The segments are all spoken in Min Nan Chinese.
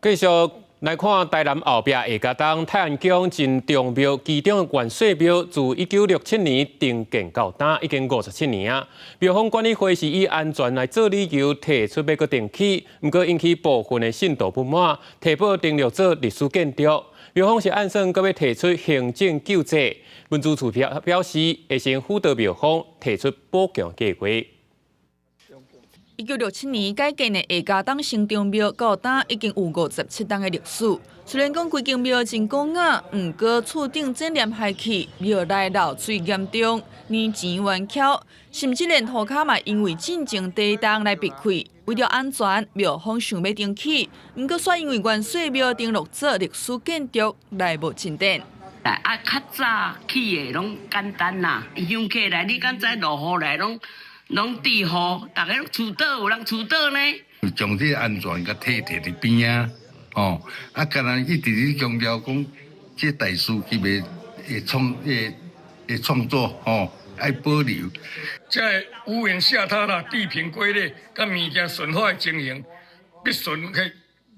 繼續來看台南後壁下甲東泰安宮真重廟其中的元帥廟，自1967年重建到今已經57年啊。廟方管理會是以安全來做理由提出欲閣重起，毋過引起部分的信徒不滿，提報登錄做歷史建築。廟方是按算閣欲提出行政救濟，文資處表示會先輔導廟方提出補強計劃。1967年改建的下甲東神丈廟，到今已經有57冬的歷史。雖然講規間廟真古雅，毋過厝頂整連害去，廟內漏水嚴重，年錢冤翹，甚至連塗跤嘛因為進前地動來癟開。為著安全，廟方想欲重起，毋過煞因為元帥廟登錄做歷史建築來無進展。啊，較早起的攏簡單啦，香客來你敢知落雨來攏攏滴雨，逐家攏厝倒有人厝倒呢。將這個安全共提佇邊仔，哦，啊，敢若一直咧強調講，這大師級的的創作，吼，愛保留。這個屋檐下塌啦，地坪龜裂，佮物件損壞的情形，必損去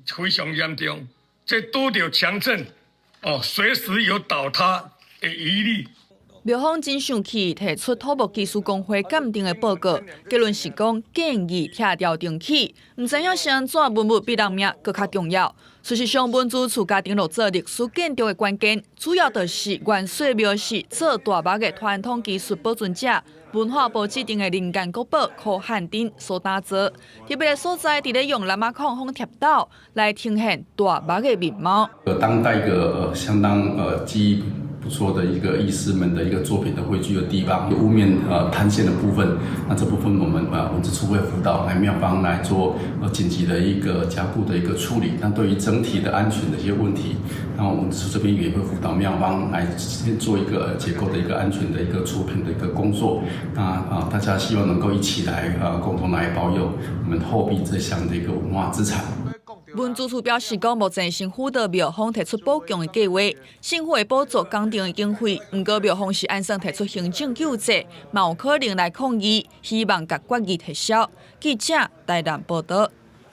非常嚴重。這拄著強震，哦，隨時有倒塌的疑慮。廟方真生氣，提出土木技師公會鑑定的報告，結論是講建議拆掉重起，毋知影是按怎文物比人命閣較重要。事實上，文資處共登錄做歷史建築的關鍵，主要就是元帥廟是做大木的傳統技術保存者，文化部指定的人間國寶柯漢丁所打造。特別的所在，佇咧用藍仔孔風貼斗來呈現大木的面貌。當代一個相當技藝不錯的一個藝師們的一個作品的匯聚的地方，屋面坍陷的部分，那這部分我們文資處會輔導來廟方來做緊急的一個加固的一個處理。那對於整體的安全的一些問題，那我們文資處這邊也會輔導廟方來先做一個結構的一個安全的一個處理的一個工作。那啊，大家希望能夠一起來共同來保有我們後壁這項的一個文化資產。文資處表示講，目前先輔導廟方提出補強的計劃，政府會補助工程的經費。毋過廟方是按算提出行政救濟，嘛有可能來抗議，希望共決議撤銷。記者台南報導。